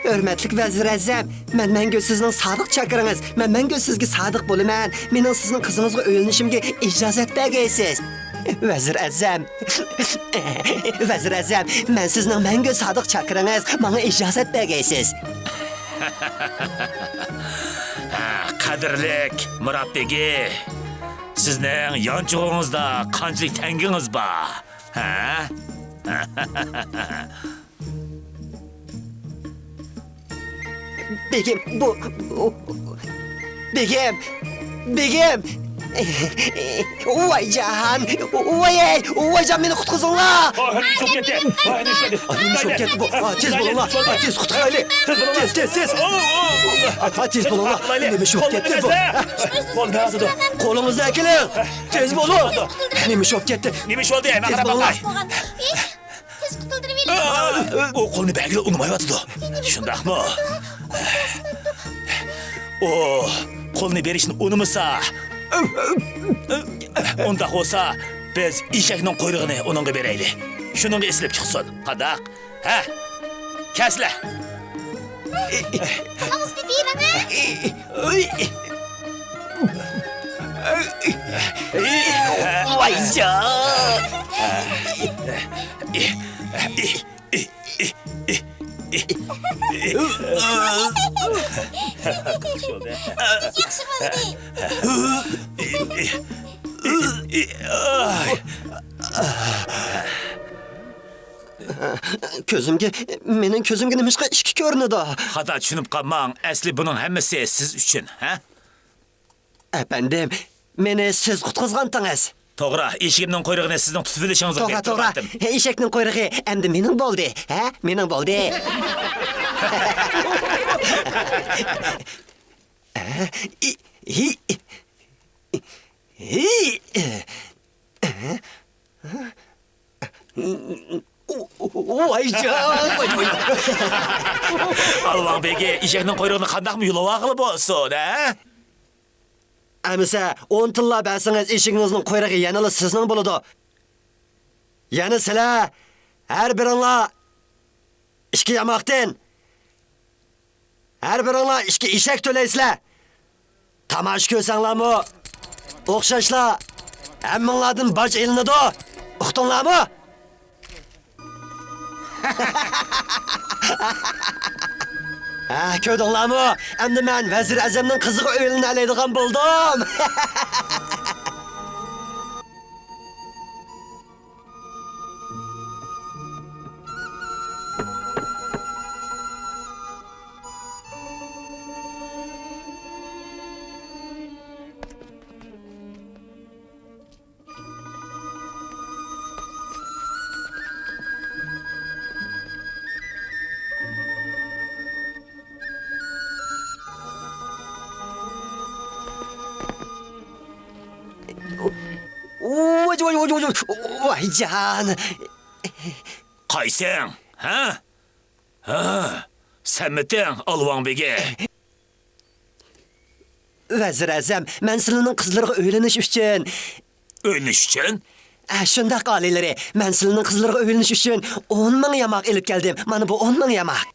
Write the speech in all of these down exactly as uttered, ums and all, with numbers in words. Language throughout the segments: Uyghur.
ھۆرمەتلىك ۋەزىر ئەزەم، مەن مەڭگۈ سىزنىڭ سادىق چاكىرىڭىز. مەن مەڭگۈ سىزگە سادىق بولىمەن. مېنىڭ سىزنىڭ قىزىڭىزغا ئۆيلىنىشىمگە ئىجازەت بەرگەيسىز. ۋەزىر ئەزەم، ۋەزىر ئەزەم، مەن سىزنىڭ مەڭگۈ سادىق چاكىرىڭىز. ماڭا ئىجازەت بەرگەيسىز. قەدىرلىك مۇرات بېگى، سىزنىڭ يانچۇقىڭىزدا قانچىلىك تەڭگىڭىز بار؟ ھە؟ بېگىم، بۇ، بېگىم، بېگىم. ۋايجان، ۋايەي، ۋايجان، مېنى قۇتقۇزۇڭلار! ئاھ، نېمە ئىش بولۇپ كەتتى؟ ئاھ، نېمە ئىش بولۇپ كەتتى؟ ئاھ، نېمە ئىش بولۇپ كەتتى؟ ئاھ، تېز بولۇڭلار! ئاھ، تېز قۇتقۇزايلى! تېز، تېز، تېز! ئاھ، تېز بولۇڭلار! نېمە ئىش بولۇپ كەتتى بۇ؟ بولدى، مەن تۇتىمەن. قولىڭىزنى ئەكېلىڭ! تېز بولۇڭ! نېمە ئىش بولۇپ كەتتى؟ نېمە ئىش بولدى؟ تېز بولۇڭلار! تېز قۇتۇلدۇرۇۋېلىڭ. ئۇ قولنى بەرگىلى ئۇنىمايۋاتىدۇ. شۇنداقمۇ؟ ئۇ قولنى بېرىشنى ئۇنىمىسا، ئۇنداق بولسا، بىز ئېشەكنىڭ قۇيرۇقىنى ئۇنىڭغا بېرەيلى. شۇنىڭغا ئېسىلىپ چىقسۇن. قانداق؟ ھە؟ كەلسىلە! قولىڭىزنى بېرىڭە! ۋايجان! ياخشى بولدى. كۆزۈمگە، مېنىڭ كۆزۈمگە نېمىشقا ئىككى كۆرۈنىدۇ؟ خاتا چۈشىنىپ قالماڭ، ئەسلى بۇنىڭ ھەممىسى سىز ئۈچۈن، ھە؟ ئەپەندىم، مېنى سىز قۇتقۇزغانتىڭىز. توغرا، ئېشىكىمنىڭ قۇيرۇقىنى سىزنىڭ تۇتۇۋېلىشىڭىزغا توغرا، توغرا. بېرىپ تۇرغانتىم. ئېشەكنىڭ قۇيرۇقى ئەمدى مېنىڭ بولدى، ھە؟ مېنىڭ بولدى. ۋايجان، ۋاي، ۋاي. ئالۋاڭ بېگى، ئېشەكنىڭ قۇيرۇقىنى قانداقمۇ يۇلۇۋالغىلى بولسۇن، ھە؟ ئەمىسە ئون تىللا بەرسىڭىز، ئېشىكىڭىزنىڭ قۇيرۇقى يەنىلا سىزنىڭ بولىدۇ. يەنە سىلەر، ھەر بىرىڭلار ئىككى ياماقتىن، ھەر بىرىڭلار ئىككى ئېشەك تۆلەيسىلەر. تاماشا كۆرسەڭلارمۇ ئوخشاشلا ھەممىڭلاردىن باج ئېلىنىدۇ. ئۇقتۇڭلارمۇ؟ ھە، كۆردۈڭلارمۇ؟ ئەمدى مەن ۋەزىر ئەزەمنىڭ قىزىغا ئۆيلىنەلەيدىغان بولدۇم. ۋاي، ۋاي، ۋاي، ۋاي، ۋاي، ۋايجان. قايسىڭ، ھە؟ ھە، سەنمىتىڭ، ئالۋاڭ بېگى؟ ۋەزىر ئەزەم، مەن سىلىنىڭ قىزلىرىغا ئۆيلىنىش ئۈچۈن. ئۆيلىنىش ئۈچۈن؟ ھە، شۇنداق، ئالىيلىرى. مەن سىلىنىڭ قىزلىرىغا ئۆيلىنىش ئۈچۈن ئون مىڭ ياماق ئېلىپ كەلدىم. مانا بۇ ئون مىڭ ياماق.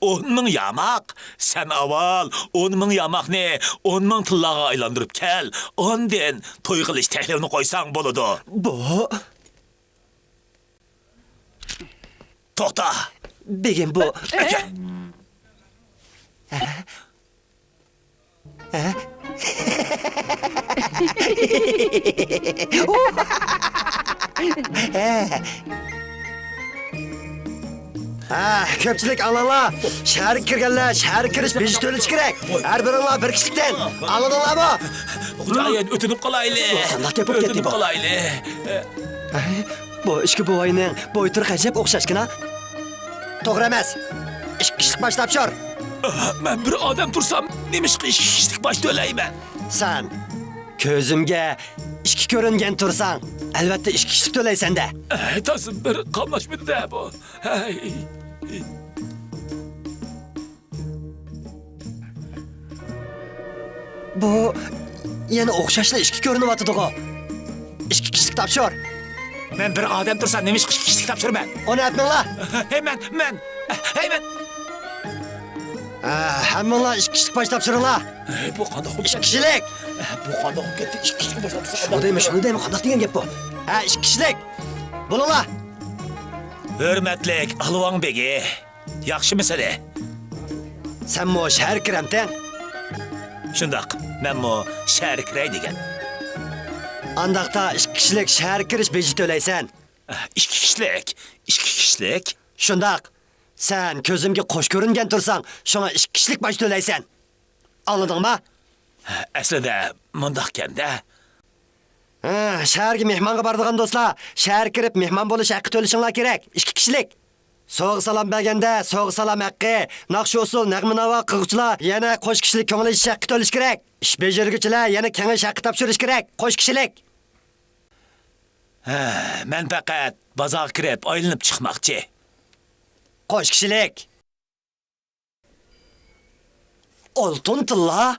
ئون مىڭ ياماق؟ سەن ئاۋۋال ئون مىڭ ياماقنى ئون مىڭ تىللاغا ئايلاندۇرۇپ كەل. ئاندىن توي قىلىش تەكلىپىنى قويساڭ بولىدۇ. بۇ توختا! بېگىم بۇ. ئەكەل. ھە؟ ھە؟ ھە، كۆپچىلىك ئاڭلاڭلار. شەھەرگە كىرگەنلەر شەھەرگە كىرىش بېجى تۆلىشى كېرەك. ھەر بىرىڭلار بىر كىشىلىكتىن. ئاڭلىدىڭلارمۇ؟ خوجايىن، ئۆتۈنۈپ قالايلى. قانداق گەپ بولۇپ كەتتى بۇ؟ ئۆتۈنۈپ قالايلى. بۇ ئىككى بوۋاينىڭ بوي تۇرقى ئەجەب ئوخشاشكىنا. توغرا ئەمەس. ئىككى كىشىلىك باج تاپشۇر. مەن بىر ئادەم تۇرسام، نېمىشقا ئىككى كىشىلىك باج تۆلەيمەن؟ سەن كۆزۈمگە ئىككى كۆرۈنگەن تۇرساڭ، ئەلۋەتتە ئىككى كىشىلىك تۆلەيسەن-دە. ھەي، تازا بىر قاملاشمىدى-دە بۇ. ھەي. بۇ يەنە ئوخشاشلا ئىككى كۆرۈنۈۋاتىدىغۇ. ئىككى كىشىلىك تاپشۇر. مەن بىر ئادەم تۇرسام، نېمىشقا ئىككى كىشىلىك تاپشۇرىمەن؟ ئۇنى ئېيتماڭلار. ھەي، مەن، مەن. ھەي، مەن ھە، ھەممىڭلار ئىككى كىشىلىك باج تاپشۇرۇڭلار. ھەي، بۇ قانداق بولۇپ ئىككى كەتتى؟ كىشىلىك. ھە، بۇ قانداق بولۇپ كەتتى؟ ئىككى كىشىلىك باج تاپشۇرسا شۇنى دەيمەن، شۇنى دەيمەن، قانداق دېگەن گەپ بۇ؟ ھە، ئىككى كىشىلىك. بولۇڭلار. ھۆرمەتلىك ئالۋاڭ بېگى، ياخشىمۇ سېنى؟ سەنمۇ شەھەرگە كىرەمتىڭ؟ شۇنداق، مەنمۇ شەھەرگە كىرەي دېگەن. ئانداقتا ئىككى كىشىلىك شەھەرگە كىرىش بېجى تۆلەيسەن. ئىككى كىشىلىك؟ ئىككى كىشىلىك؟ شۇنداق. سەن كۆزۈمگە قوش كۆرۈنگەن تۇرساڭ، شۇڭا ئىككى كىشىلىك باج تۆلەيسەن. ئاڭلىدىڭما؟ ئەسلىدە مۇنداقكەن-دە. ھە، شەھەرگە مېھمانغا بارىدىغان دوستلار، شەھەرگە كىرىپ مېھمان بولۇش ھەققى تۆلىشىڭلار كېرەك. ئىككى كىشىلىك. سوۋغا-سالام بەرگەندە سوۋغا-سالام ھەققى، ناخشا-ئۇسسۇل، نەغمە-ناۋا قىلغۇچىلار يەنە قوش كىشىلىك كۆڭۈل ئېچىش ھەققى تۆلىشى كېرەك. ئىش بېجىرگۈچىلەر يەنە كېڭەش ھەققى تاپشۇرۇشى كېرەك. قوش كىشىلىك. ھە، مەن پەقەت بازارغا كىرىپ ئايلىنىپ چىقماقچى. قوش كىشىلىك. ئالتۇن تىللا؟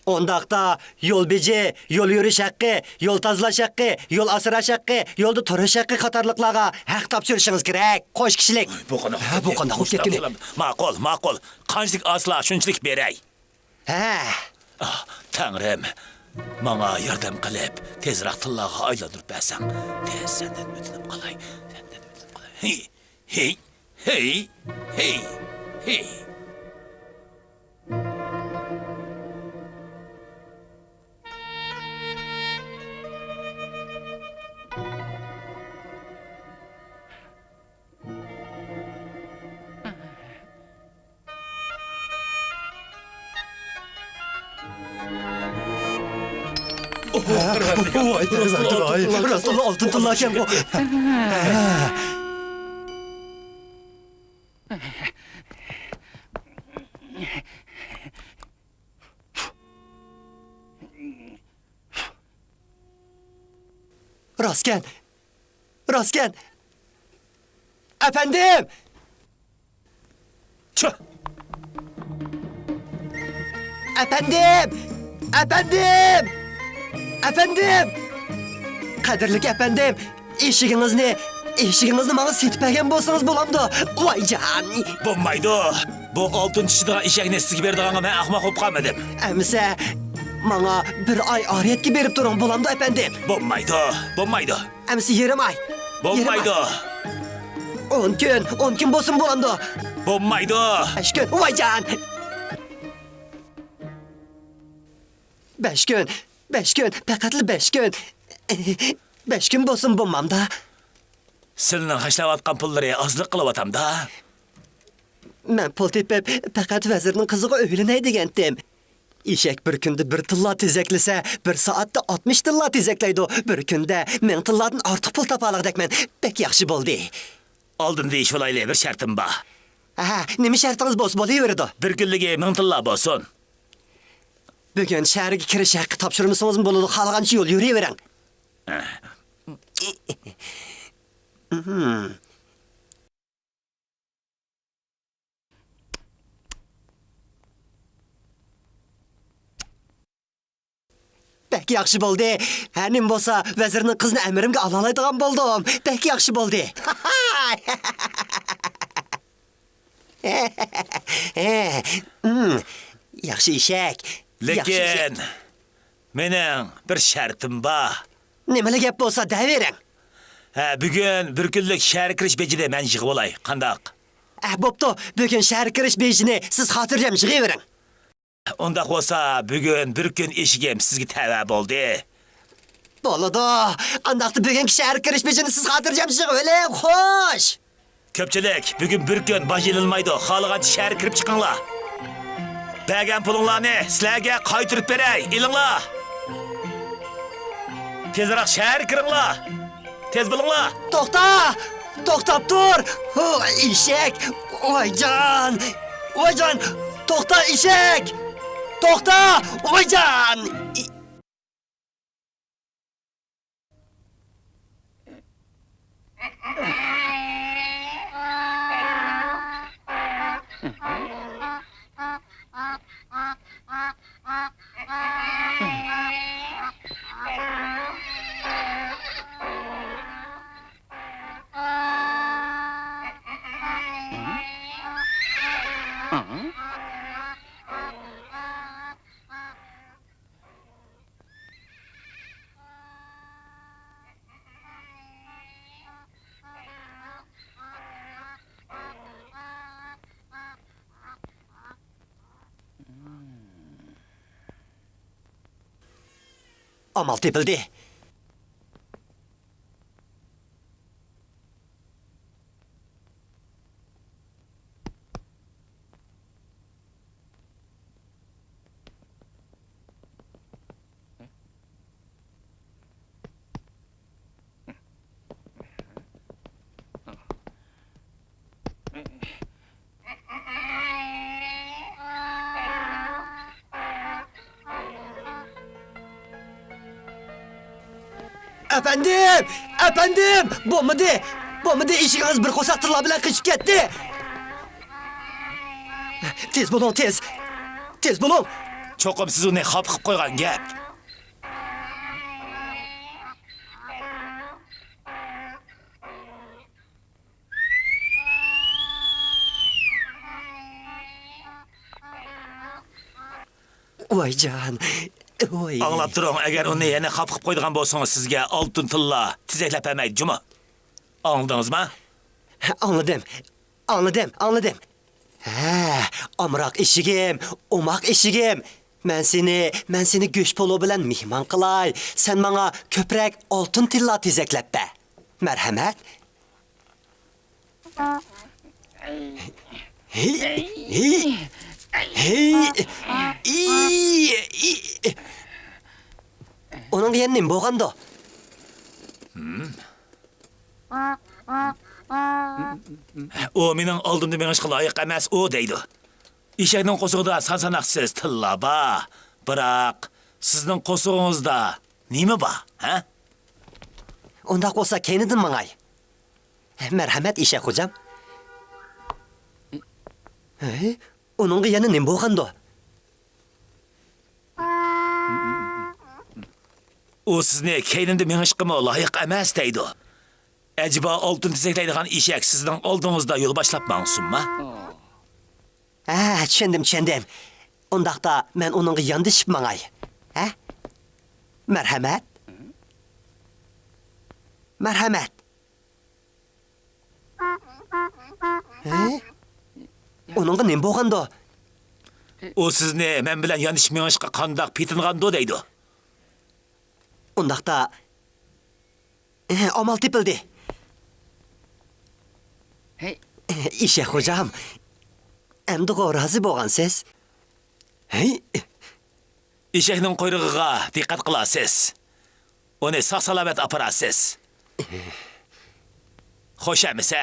ئۇنداقتا يول بېجى، يول يۈرۈش ھەققى، يول تازىلاش ھەققى، يول ئاسراش ھەققى، يولدا تۇرۇش ھەققى قاتارلىقلارغا ھەق تاپشۇرۇشىڭىز كېرەك. قوش كىشىلىك. بۇ قانداق ھە، بۇ قانداق بولۇپ كەتكىنى؟ ماقۇل، ماقۇل. قانچىلىك ئالسىلا، شۇنچىلىك بېرەي. ھە. ئاھ، تەڭرىم، ماڭا ياردەم قىلىپ، تېزراق تىللاغا ئايلاندۇرۇپ بەرسەڭ، تېز سەندىن ئۆتۈنۈپ قالاي، سەندىن ئۆتۈنۈپ قالاي. ھى، ھى، ھى، ھى، ھى. ۋاي پەرۋەردىگار، راستتىنلا ئالتۇن تىللا ئىكەنغۇ. راستكەن، راستكەن. ئەپەندىم! چىق! ئەپەندىم! ئەپەندىم! ئەپەندىم! قەدىرلىك ئەپەندىم، ئېشىكىڭىزنى، ئېشىكىڭىزنى ماڭا سېتىپ بەرگەن بولسىڭىز بولامدۇ؟ ۋايجان! بولمايدۇ. بۇ ئالتۇن چىشىدىغان ئېشەكنى سىزگە بېرىدىغانغا مەن ئەخمەق بولۇپ قالمىدىم. ئەمىسە، ماڭا بىر ئاي ئارىيەتكە بېرىپ تۇرۇڭ بولامدۇ، ئەپەندىم؟ بولمايدۇ، بولمايدۇ. ئەمىسە يېرىم ئاي. بولمايدۇ. يېرىم ئاي. ئون كۈن، ئون كۈن بولسىمۇ بولامدۇ؟ بولمايدۇ. بەش كۈن، ۋايجان! بەش كۈن، بەش كۈن، پەقەتلا بەش كۈن. بەش كۈن بولسىمۇ بولمامدا؟ سىلىنىڭ خەجلەۋاتقان پۇللىرى ئازلىق قىلىۋاتامدا؟ مەن پۇل تېپىپ، پەقەت ۋەزىرنىڭ قىزىغا ئۆيلىنەي دېگەنتىم. ئېشەك بىر كۈندە بىر تىللا تېزەكلىسە، بىر سائەتتە ئاتمىش تىللا تېزەكلەيدۇ، بىر كۈندە مىڭ تىللادىن ئارتۇق پۇل تاپالاغۇدەكمەن. بەك ياخشى بولدى. ئالدىن دېيىشىۋالايلى، بىر شەرتىم بار. ھە، نېمە شەرتىڭىز بولسا بولۇۋېرىدۇ. بىر كۈنلۈكى مىڭ تىللا بولسۇن. بۈگۈن شەھەرگە كىرىش ھەققى تاپشۇرمىسىڭىزمۇ بولىدۇ، خالىغانچە يول يۈرۈۋېرىڭ. بەك ياخشى بولدى. ھە، نېمە بولسا، ۋەزىرنىڭ قىزىنى ئەمرىمگە ئالالايدىغان بولدۇم. بەك ياخشى بولدى. ياخشى ئېشەك. لېكىن مېنىڭ بىر شەرتىم بار. نېمىلا گەپ بولسا دەۋېرىڭ. ھە، بۈگۈن بىر كۈنلۈك شەھەرگە كىرىش بېجىنى مەن يىغىۋالاي، قانداق؟ ھە، بوپتۇ، بۈگۈن شەھەرگە كىرىش بېجىنى سىز خاتىرجەم يىغىۋېرىڭ. ئۇنداق بولسا، بۈگۈن بىر كۈن ئېشىكىم سىزگە تەۋە بولدى. بولىدۇ. ئانداقتا بۈگۈنكى شەھەرگە كىرىش بېجىنى سىز خاتىرجەم يىغىۋېلىڭ، خوش! كۆپچىلىك، بۈگۈن بىر كۈن باج ئېلىنمايدۇ، خالىغانچە شەھەرگە كىرىپ چىقىڭلار. بەرگەن پۇلۇڭلارنى سىلەرگە قايتۇرۇپ بېرەي، ئېلىڭلار. تېزراق شەھەرگە كىرىڭلار. تېز بولۇڭلار! توختا! توختاپ تۇر! ھو، ئېشەك! ۋايجان! ۋايجان! توختا، ئېشەك! توختا! ۋايجان! ئامال تېپىلدى. ئەپەندىم! ئەپەندىم! بولمىدى! بولمىدى، ئېشىكىڭىز بىر قورساق تىللا بىلەن قېچىپ كەتتى! تېز بولۇڭ، تېز! تېز بولۇڭ! چوقۇم سىز ئۇنى خاپا قىلىپ قويغان گەپ. ۋايجان، ۋاي. ئاڭلاپ تۇرۇڭ، ئەگەر ئۇنى يەنە خاپا قىلىپ قويىدىغان بولسىڭىز، سىزگە ئالتۇن تىللا تېزەكلەپ بەرمەيدۇ جۇمۇ. ئاڭلىدىڭىزمۇ؟ ھە، ئاڭلىدىم. ئاڭلىدىم، ئاڭلىدىم. ھە، ئامراق ئېشىكىم، ئوماق ئېشىكىم. مەن سېنى، مەن سېنى گۆش پولۇ بىلەن مېھمان قىلاي. سەن ماڭا كۆپرەك ئالتۇن تىللا تېزەكلەپ بەر. مەرھەمەت. ئۇنىڭغا يەنە نېمە بولغاندۇ؟ ئۇ مېنىڭ ئالدىمدا مېڭىشقا لايىق ئەمەس ئۇ دەيدۇ. ئېشەكنىڭ قورسىقىدا سان-ساناقسىز تىللا بار. بىراق، سىزنىڭ قورسىقىڭىزدا نېمە بار، ھە؟ ئۇنداق بولسا كەينىدىن ماڭاي. مەرھەمەت، ئېشەك خوجام. ھەي، ئۇنىڭغا يەنە نېمە بولغاندۇ؟ ئۇ سىزنى كەينىمدە مېڭىشقىمۇ لايىق ئەمەس دەيدۇ. ئەجەبا ئالتۇن تېزەكلەيدىغان ئېشەك سىزنىڭ ئالدىڭىزدا يول باشلاپ ماڭسۇنما؟ ھە، چۈشەندىم، چۈشەندىم. ئۇنداقتا مەن ئۇنىڭغا ياندىشىپ ماڭاي. ھە؟ مەرھەمەت. مەرھەمەت. ھە؟ ئۇنىڭغا نېمە بولغاندۇ؟ ئۇ سىزنى مەن بىلەن ياندىشىپ مېڭىشقا قانداق پېتىنغاندۇ دەيدۇ. ئۇنداقتا، ئامال تېپىلدى. ھەي. ئېشەك خوجام، ئەمدىغۇ رازى بولغانسىز؟ ھەي. ئېشەكنىڭ قۇيرۇقىغا دىققەت قىلارسىز. ئۇنى ساق-سالامەت ئاپىرارسىز. خوش ئەمىسە.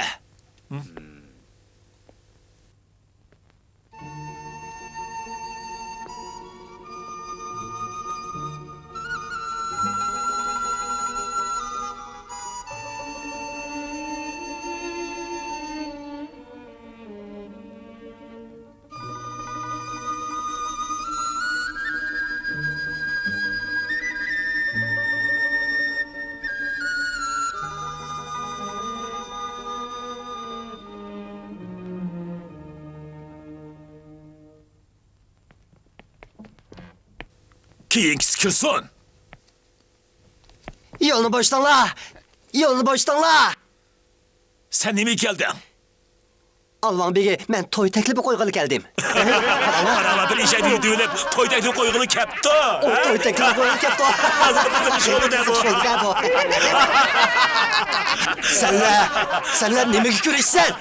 كېيىنكىسى كىرسۇن. يولنى بوشىتىڭلار! يولنى بوشىتىڭلار! سەن نېمىگە كەلدىڭ؟ ئالۋاڭ بېگى، مەن توي تەكلىپى قويغىلى كەلدىم. قاراڭلار، بىر ئېشەكنى يۈدۈۋېلىپ، توي تەكلىپى قويغىلى كەپتۇ. ئۇ توي تەكلىپى قويغىلى كەپتۇ. ھازىر بىر قىزىق ئىش بولدى دە بۇ. شۇنداق بۇ. سەنلەر، سەنلەر نېمىگە كۈرىشىسەن؟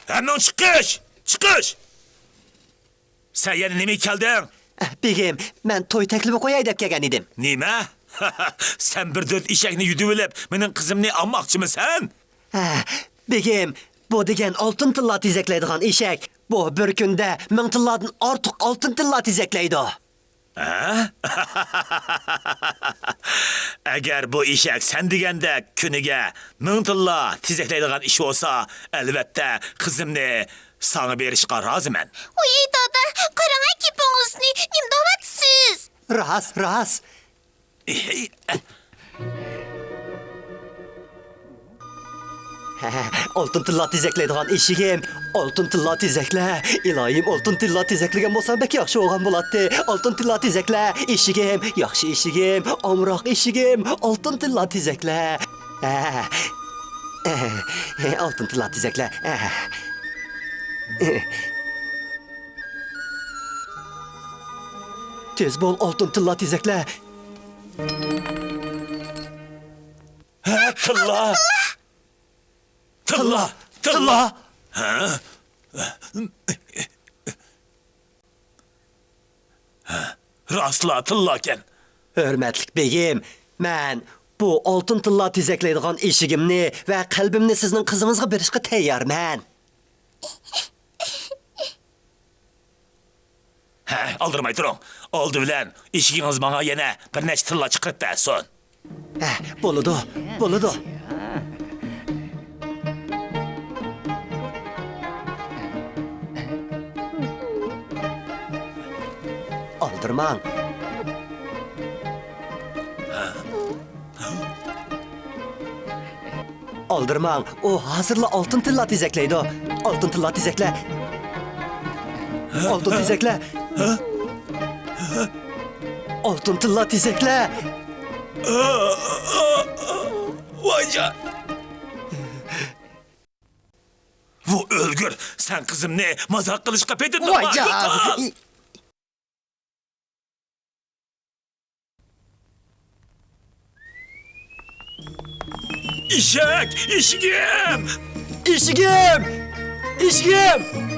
ھەممىڭ چىقىش! چىقىش! سەن يەنە نېمىگە كەلدىڭ؟ بېگىم، مەن توي تەكلىپى قوياي دەپ كەلگەن ئىدىم. نېمە؟ سەن بىر دۆت ئېشەكنى يۈدۈۋېلىپ، مېنىڭ قىزىمنى ئالماقچىمىسەن؟ ھە، بېگىم، بۇ دېگەن ئالتۇن تىللا تېزەكلەيدىغان ئېشەك. بۇ بىر كۈندە مىڭ تىللادىن ئارتۇق ئالتۇن تىللا تېزەكلەيدۇ. ھە؟ ئەگەر بۇ ئېشەك سەن دېگەندەك كۈنىگە مىڭ تىللا تېزەكلەيدىغان ئىش بولسا، ئەلۋەتتە، قىزىمنى ساڭا بېرىشقا رازىمەن. ۋوي دادا، قاراڭە گېپىڭىزنى، نېمە دەۋاتىسىز؟ راست، راست. ئالتۇن تىللا تېزەكلەيدىغان ئېشىكىم، ئالتۇن تىللا تېزەكلە. ئىلاھىم، ئالتۇن تىللا تېزەكلىگەن بولسام بەك ياخشى بولغان بولاتتى. ئالتۇن تىللا تېزەكلە، ئېشىكىم، ياخشى ئېشىكىم، ئامراق ئېشىكىم، ئالتۇن تىللا تېزەكلە. ئالتۇن تىللا تېزەكلە. تېز بول، ئالتۇن تىللا تېزەكلە. ھە، تىللا! تىللا! تىللا! ھە؟ ھە، راستلا تىللاكەن. ھۆرمەتلىك بېگىم، مەن بۇ ئالتۇن تىللا تېزەكلەيدىغان ئېشىكىمنى ۋە قەلبىمنى سىزنىڭ قىزىڭىزغا بېرىشقا تەييارمەن. ھە، ئالدىرىماي تۇرۇڭ. ئالدى بىلەن ئېشىكىڭىز ماڭا يەنە بىر نەچچە تىللا چىقىرىپ بەرسۇن. ھە، بولىدۇ، بولىدۇ. ئالدىرىماڭ. ئالدىرىماڭ، ئۇ ھازىرلا ئالتۇن تىللا تېزەكلەيدۇ. ئالتۇن تىللا تېزەكلە. ئالتۇن تېزەكلە. ئالتۇن تىللا تېزەكلە. ۋايجان! ۋۇ ئۆلگۈر! سەن قىزىمنى مازاق قىلىشقا پېتىندىڭمۇ؟ ۋايجان! ئېشەك! ئېشىكىم! ئېشىكىم! ئېشىكىم!